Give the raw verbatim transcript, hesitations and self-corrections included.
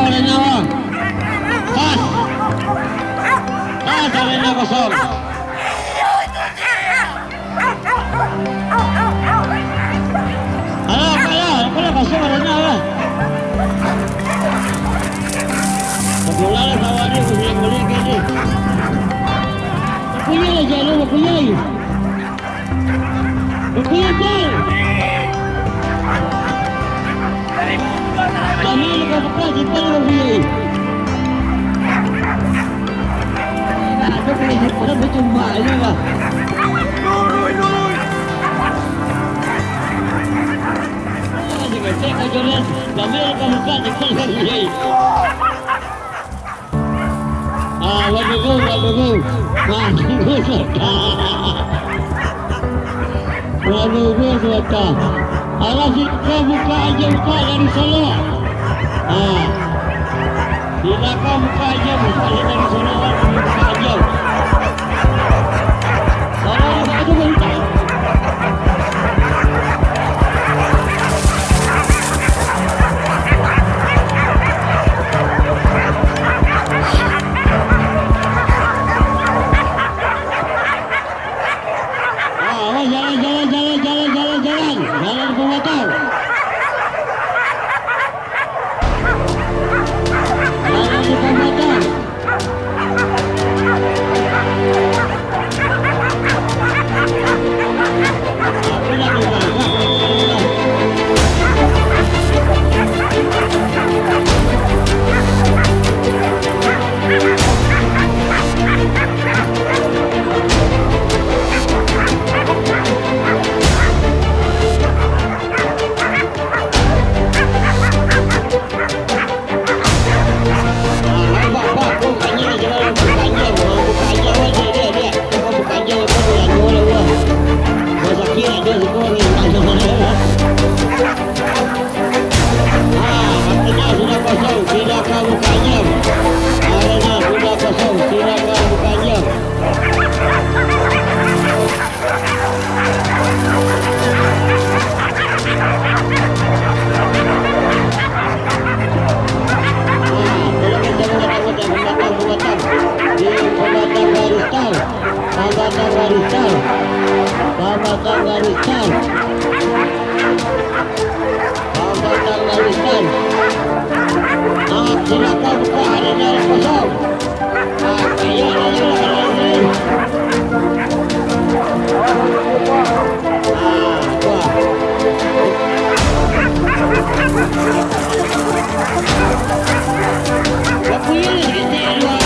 Arena, bang. Pas. Pas, arena kosong. Alah, alah, alah, kosong arena lah. Bola lah, kawan ni, boleh, boleh, boleh. Punya lah, jangan lupa punya. Betul, betul. Kami luka-luka, kita luka. Nah, itu kena orang bercuma aja lah. Kami luka-luka, kita luka. Ah, badugu, badugu. Badugu, sudah. Badugu, sudah. Alah, si-, kau buka aja, buka dari sono. Ah. Bila kau buka aja, buka dari sono, buka aja. Alah, buka aja, buka. Ah, awas, jalan, jalan, jalan, jalan, jalan, jalan. Jalan di pambatang. Jalan di pambatang. Ah, arena sudah kosong, silakan buka jam. Arena sudah kosong, silakan buka jam. Pambatang garis tang. Pambatang garis tang. Pambatang garis tang. Pambatang garis tang. Ah, silakan buka, arena kosong. Ah, iya, iya, iya, iya. Ah, wah. Aku ini, ini, ini.